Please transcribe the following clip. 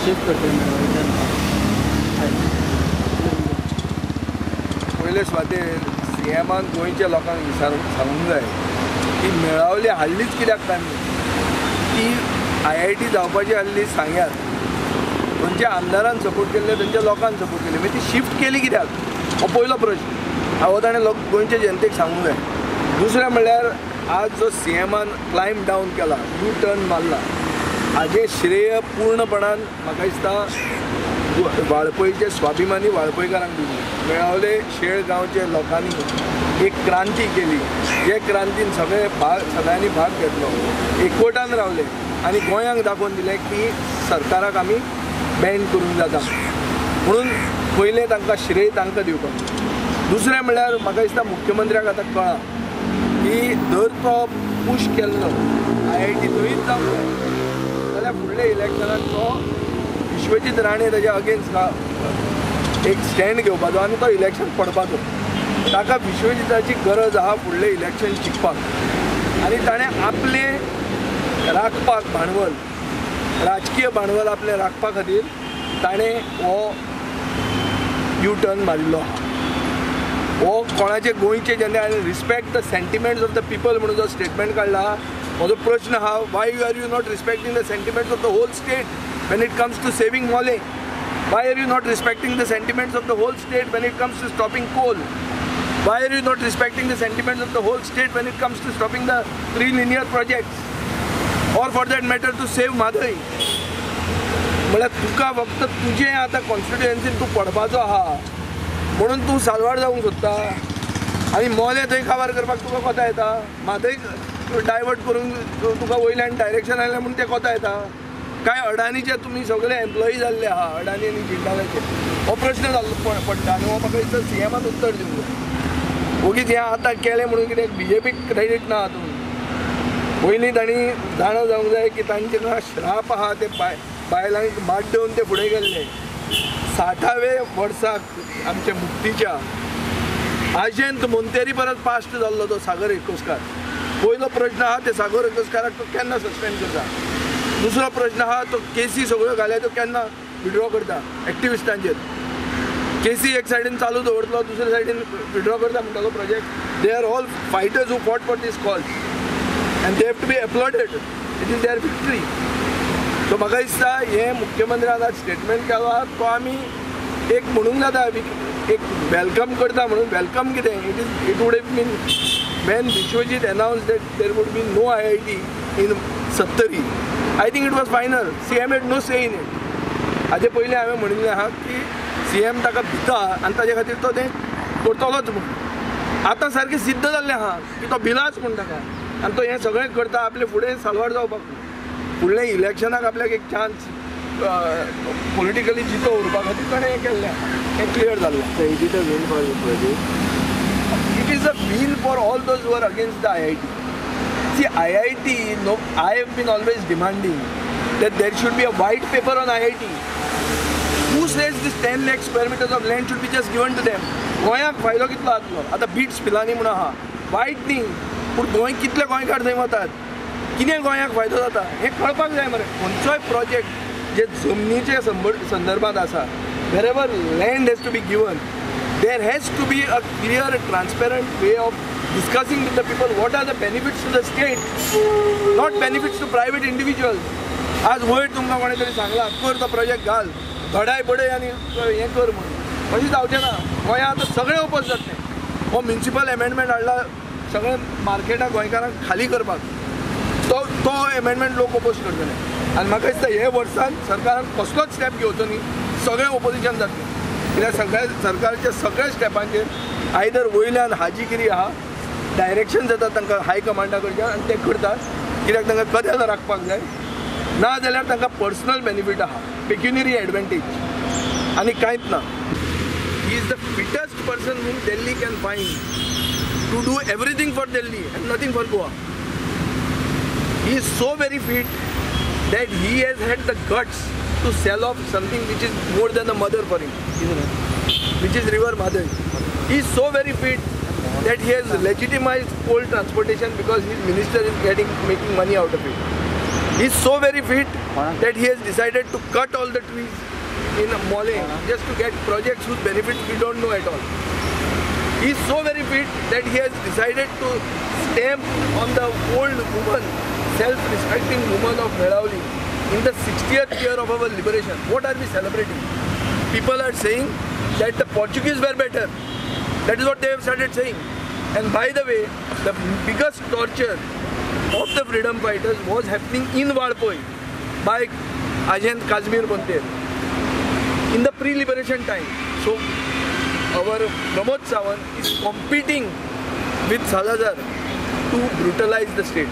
Shift करतले मेळावल्यान? पयले सुवातेर सीएमान गोंयच्या लोकांक सांगूंक जाय की मेळावली हाडलीच कित्याक तांणी. ती IIT जावपाची आहली सांग्यार, खंयच्या आमदारान सपोर्ट केल्ले, थंयच्या लोकांक सपोर्ट केले, मागीर ती शिफ्ट केली कित्याक हो पयलो प्रश्न. हो ताणें लोक गोंयचे जनतेक सांगूंक जाय. दुसरें म्हणल्यार आज जो सीएमान क्लायम डावन केला, यू टर्न मारला, हाजें श्रेय पूर्णपणान म्हाका दिसता वाळपयचे स्वाभिमानी वाळपयकारांक दिवंक. मेळावले शेळ गांवचे लोकांनी एक क्रांती केली, जे क्रांतीन सगळे भाग सगळ्यांनी भाग घेतलो, एकवटान रावले आनी गोंयांक दाखोवन दिलें की सरकाराक आमी बॅन करूंक जाता म्हणून पयलें तांकां श्रेय तांकां दिवपाक. दुसरें म्हणल्यार म्हाका दिसता मुख्यमंत्र्याक आतां कळ्ळां की जर तो पूश केल्लो IIT थंयच जावंक जाय जाल्यार फुडल्या इलेक्शनाक तो विश्वजीत राणे ताच्या अगेन्स्ट एक स्टँड घेवपाचो आनी तो इलेक्शन पडपाचो. ताका विश्वजिताची गरज आहा फुडलें इलेक्शन जिखपाक आनी ताणें आपलें राखपाक भांडवल, राजकीय भांडवल आपलें राखपा खातीर ताणें हो यू टर्न मारिल्लो आहा. हो कोणाचे गोंयचे जेन्ना respect the sentiments of the people म्हणून जो स्टेटमेंट काडला, म्हजो प्रश्न आहा, why you are you not respecting the sentiments of the whole state when it comes to saving Mollem? Why are you not respecting the sentiments of the whole state when it comes to stopping coal? Why are you not respecting the sentiments of the whole state when it comes to stopping the 3 linear projects? Or for that matter to save Mhadei? म्हळ्यार तुका फक्त तुजें आतां कॉन्स्टिट्युएन्सीन तूं पडपाचो आहा म्हणून तूं साल्वार जावंक सोदता आनी मोलें थंय काबार करपाक तुका कोता येता, म्हादय डायवर्ट करूंक तुका वयल्यान डायरेक्शन आयलें म्हूण तें कोता येता. कांय अडानीचे तुमी सगळे एम्प्लॉई जाल्ले आहा, अडानी आनी जिंदालाचे, हो प्रश्न जाल्लो पडटा आनी हो म्हाका दिसता सीएमान उत्तर दिवंक जाय. ओगीच हें आतां केलें म्हणून कितें बीजेपीक क्रेडीट ना हातूंत. पयलीं तांणी जाणा जावंक जाय की तांचे श्राप आहा ते बायलांक माड्डून ते फुडें गेल्ले. 60व्या वर्साक आमच्या मुक्तीच्या आजेंत मोंतेरी परत पास्ट जाल्लो तो सागर एकोस्कार. पयलो प्रश्न आहा ते सागर एकोस्काराक तो केन्ना सस्पेंड करता. दुसरो प्रश्न आहा तो केसी सगळ्यो घाल्या त्यो केन्ना विड्रॉ करता एक्टिविस्टांचेर. केसी एक सायडीन चालू दवरतलो, दुसरे सायडीन विड्रॉ करता म्हणटा तो project. They are all fighters who fought for this cause and they have to be applauded. It is their victory. So म्हाका दिसता हें मुख्यमंत्र्यान आज स्टेटमेंट केला तो आमी एक म्हणूंक जाता एक welcome करता म्हणून. Welcome कितें, it is it would have been when Vishwajit announce that there would be no IIT in Sattari, I think it was final. CM had no say in it. हाजे पयलीं हांवें म्हणिल्लें आहा की सीएम ताका भिता आनी ताजे खातीर तो तें करतलोच म्हूण. आतां सारकें सिद्ध जाल्लें आहा की तो भिलाच म्हूण ताका आनी तो हें सगळें करता आपले फुडें साल्वार जावपाक. फुडल्या इलेक्शनाक आपल्याक एक चान्स पॉलिटिकली जितो उरपा खातीर ताणें हें केल्लें आहा, हें क्लियर जाल्लें. Is it a win for Vishwajit? It is a win for all those who are against the IIT. See, IIT, no, I have been always demanding that there should be a white paper on IIT. Who says this 10 lakh square meters of land should be just given to them? गोंयाक फायदो कितलो जातलो? आतां bits Pilani म्हूण आहा, वायट न्ही, पूण गोंय कितले गोंयकार थंय वतात, कितें गोंयाक फायदो जाता हें कळपाक जाय मरे. खंयचोय प्रोजेक्ट जे जमनीचे संदर्भात आसा, wherever land has to be given, there has to be a clear, transparent way of discussing with the people what are the benefits to the state, not benefits to private individuals. आज वयर तुमकां कोणें तरी सांगलां कर तो project घाल, धडाय बडय आनी हें कर म्हणून, अशें जावचें ना. गोंयांत आतां सगळें ओपोज जातलें. हो म्युनिसिपल एमेंडमेंट हाडला सगळें मार्केटाक गोंयकारांक खाली करपाक, तो तो एमेंडमेंट लोक ओपोज करतले. आनी म्हाका दिसता हे वर्सान सरकारान कसलोच स्टेप घेवचो न्ही, सगळें ओपोजिशन जातलें. कित्याक सगळ्या सरकारच्या सगळ्या स्टेपांचेर आयदर वयल्यान हाजीगिरी आहा, डायरेक्शन जाता तांकां हाय कमांडा कडच्यान आनी ते करतात कित्याक तांकां कदेल राखपाक जाय, ना जाल्यार तांकां पर्सनल बेनिफीट आहा, पेक्युनरी एडवांटेज आनी कांयच ना. He is the fittest person whom Delhi can find to do everything for Delhi and nothing for Goa. He is so very fit that he has had the guts to sell off something which is more than a mother for him, which is River Mhadei. He is so very fit that he has legitimized coal transportation because his minister is making money out of it. He is so very fit that he has decided to cut all the trees in Mollem just to get projects whose benefits we don't know at all. He is so very fit that he has decided to stamp on the old woman, self-respecting woman of Melauli in the 60th year of our liberation. What are we celebrating? People are saying that the Portuguese were better. That is what they have started saying. And by the way, the biggest torture of the freedom fighters was happening in Valpoi by Agent Kazmir Monteiro in the pre-liberation time. So our Pramod Sawant is competing with Salazar to brutalize the state.